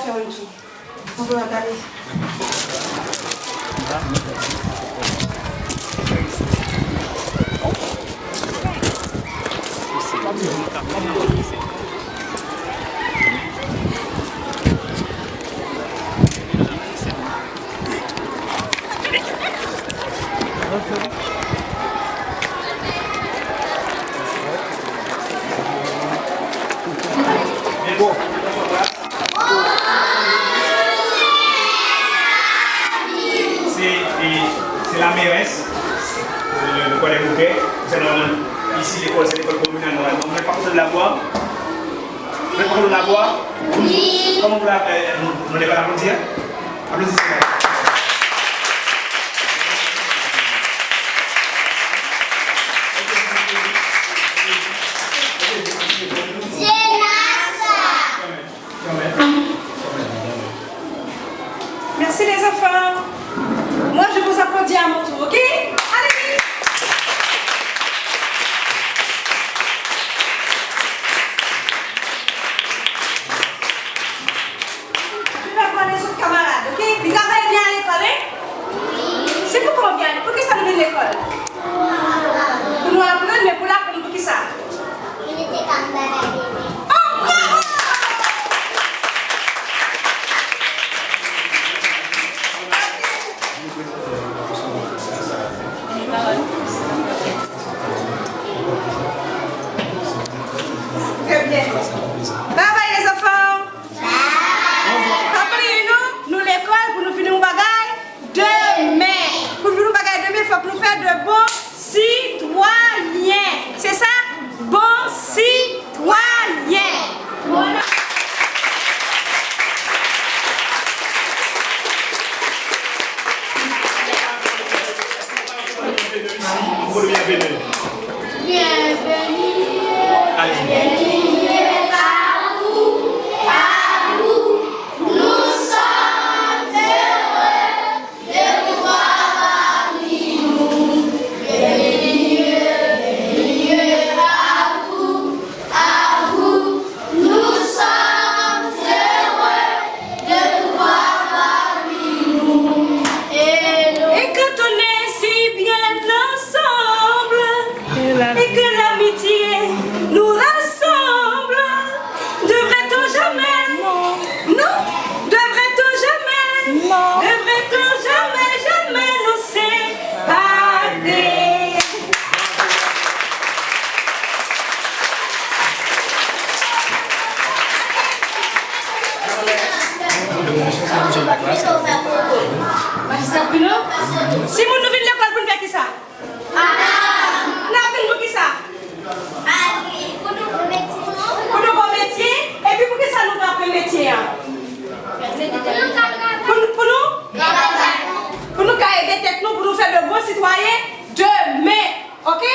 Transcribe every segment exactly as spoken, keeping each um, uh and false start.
Fè yon tou. Mwen pral gade. Bon. Se, e, se la meyès, le, le kòlèg ouvè, se nòmal, isi lekòl, se lekòl kominal, nòmalman, mwen pa kontan la vwa. Mwen pa kontan la vwa. Kòman pou la, e, nou, nou leve aplodi, a? Aplodisman. Merci les enfants. Moi, je vous applaudis à mon tour, ok? Allez-y. Je vais voir les autres camarades, ok? Li travay byen a lekòl, wi? Se poukisa w vin? Poukisa nou vin lekòl? Pou nou aprann, men pou l aprann poukisa? Pou nou te ka fè bagay de byen. Oh, bravo! Très bien. Bye bye, les enfants. Pa bliye non, nou lekòl pou nou vin yon bagay demen. Pou nou vin yon bagay demen, fòk nou fè de bon sitwayen. Se sa? Bon sitwayen. Bienvenue. Bienvenue à vous, à vous. Nous sommes heureux de vous voir parmi nous. Bienvenue, bienvenue à vous, à vous. Nous sommes heureux de vous voir parmi nous. Et quand on est si bien ensemble, et que l'amitié nous rassemble, devrait-on jamais, non, devrait-on jamais, devrait-on jamais, jamais nous séparer? Majistra Bruno, si moun nou vin lekòl pou n fè kisa? N ap vin pou kisa? Pou nou bon metye. Epi pou kisa nou ta pran metye a? Pou nou, pou nou? Pou nou ka ede tèt nou, pou nou fè de bon sitwayen demen. Oke?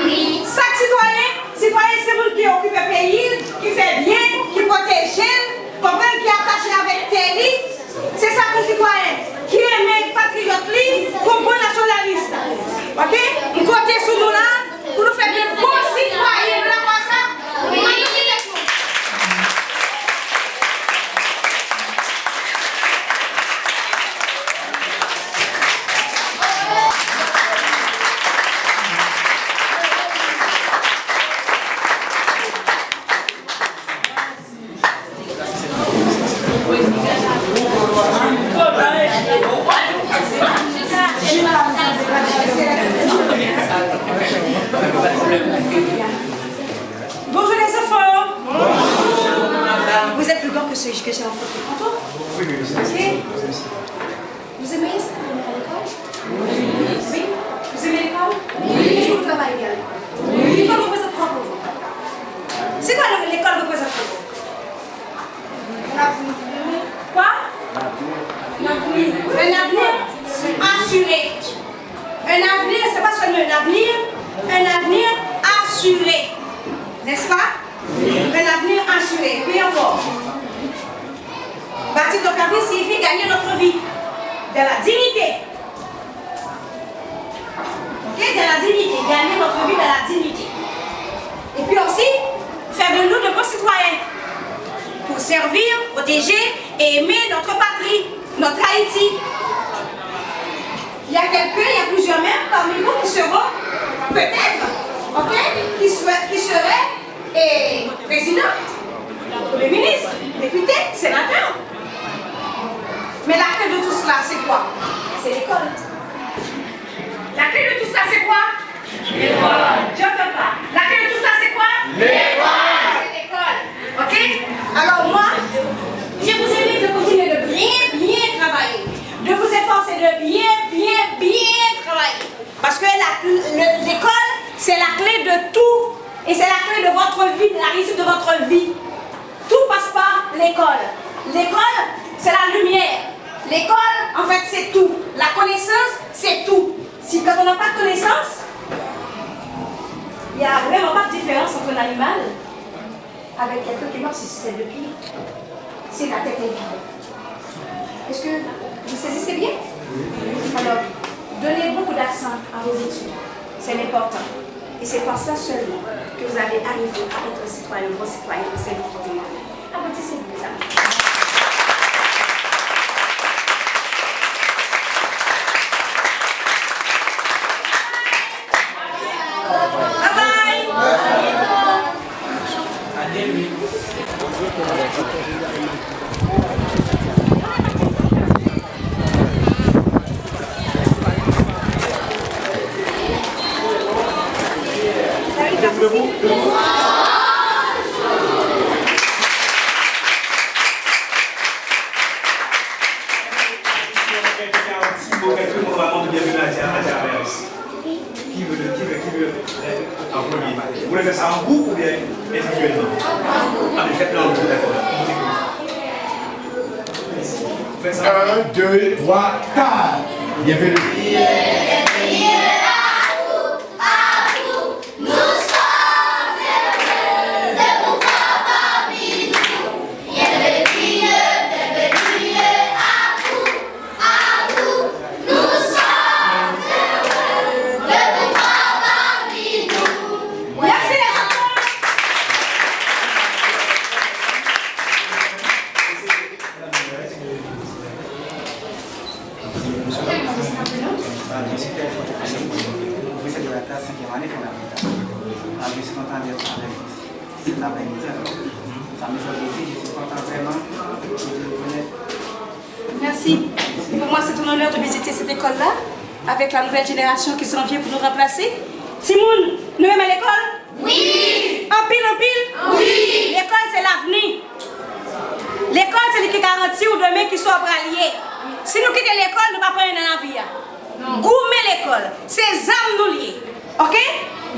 Wi. Sa k sitwayen? Sitwayen se moun ki okipe peyi l, ki fè byen, ki pwoteje l, konprann, ki atache avèk tè li. Se sa k yon sitwayen, ki renmen patriyòt li, k yon bon nasyonalis. Oke? M konte sou nou la pou nou fè de bon sitwayen. Nou dakò ak sa? Wi. Bonjour les enfants. Bonjour. Vous êtes plus grand que celui que j'ai rencontré tantôt. Ok. Vous aimez ça, à l'école? Oui. Oui. Vous aimez l'école? Oui. Est-ce que vous travaillez bien à l'école? Oui. L'école représente quoi pour vous? C'est quoi le- l'école représente pour vous? Un avenir. Quoi? Un avenir. Un avenir assuré. Un avenir, c'est pas seulement un avenir, un avenir assuré. N'est-ce pas? Un avenir assuré. Puis encore. Bâtir notre avenir signifie gagner notre vie dans la dignité. Ok, dans la dignité, gagner notre vie dans la dignité. Et puis aussi, faire de nous de bons citoyens pour servir, protéger et Ok? Qui serait, qui serait, eh, président, premier ministre, député, sénateur. Mais la clé de tout cela, c'est quoi? C'est l'école. La clé de tout ça, c'est quoi? L'école. J'entends pas. La clé de tout ça, c'est quoi? L'école. C'est l'école. Ok? Alors moi, je vous invite de continuer de bien, bien travailler, de vous efforcer de bien, bien, bien travailler. Parce que la, le- l'école, c'est la clé de tout. Et c'est la clé de votre vie, de la réussite de votre vie. Tout passe par l'école. L'école, c'est la lumière. L'école, en fait, c'est tout. La connaissance, c'est tout. Si quand on n'a pas de connaissance, il n'y a vraiment pas de différence entre un animal avec quelqu'un qui marche sur ses deux pieds. Si la tête est vide. Est-ce que vous saisissez bien? Alors, donnez beaucoup d'accent à vos études. C'est important. Et c'est par ça seulement que vous allez arriver à être un citoyen, un bon citoyen, un serviteur de monde. Applaudissez-vous, mes amis. Bye bye. Ki vle, ki vle, ki vle, euh, an premye? Ou vle fè sa an gwoup oubyen endividyèlman? Ah, men fèt la an gwoup, dakò. Fè sa. Un, deux, trois, ta! Byenveni. Merci les enfants. Mwen se pè fòtifisyon pou nou. Pwofesè de la klas senkyèm ane fondamantal. Avèk se kontan dèt avèk se la pèn sa. Sa me fè plezi, je suis content vraiment de te reconnaître. Merci. Pour moi, c'est un honneur de visiter cette école-là, avec la nouvelle génération qui s'en vient pour nous remplacer. Timoun, nou renmen lekòl? Wi! Anpil, anpil? Wi! Lekòl se lavni. Lekòl se li ki garanti w demen kisa w pral ye. Si nou kite lekòl, nou p ap anyen nan lavi a. Goumen lekòl, se zam nou l ye. Oke?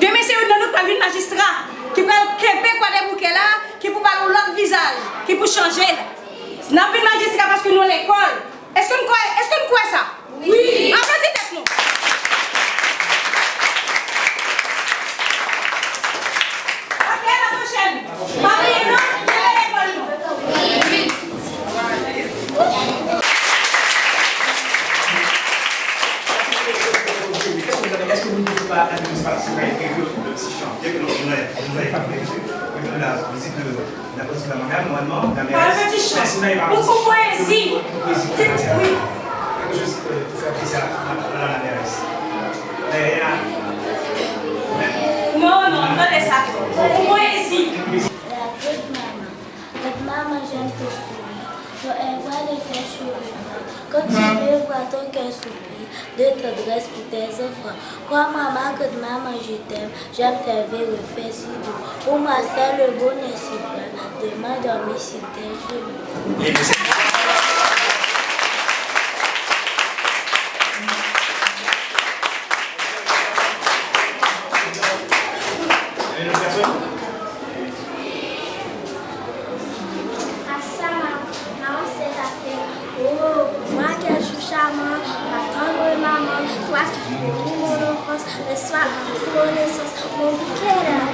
Demen se youn nan nou k pral vin majistra, ki pral kenbe Kwadèboukè la, ki pou ba l yon lòt vizaj, ki pou chanje l. N ap vin majistra paske nou lekòl. Èske n kwè, èske n kwè sa? Wi! Aplodi tèt nou. Ok, à la prochaine. Pa bliye non, kenbe lekòl nou. Est-ce que vous ne pouvez pas introduire par la soprano quelques petits chants, bien que nous n'avons pas prévu, mais la visite de Parle petit chant. Pou, pou pwezi. Ti, wi. Non, non, tande sa. Pou pwezi. La grann manman. Grann manman, j'aime ton sourire. Ton air, les tes cheveux noirs. Quand tu me vois, ton cœur soupire. De tendresse pour tes enfants. Crois-moi, ma grande maman, je t'aime. J'aime tes verres faits si doux. Pour moi, c'est le bonheur suprême de m'endormir sur tes genoux. Assalam, maman, c'est ta fête. Oh, pour moi, quel jour charmant, ma tendre maman, toi qui fleuris mon enfance, le soir en reconnaissance, mon bouquet d'amour.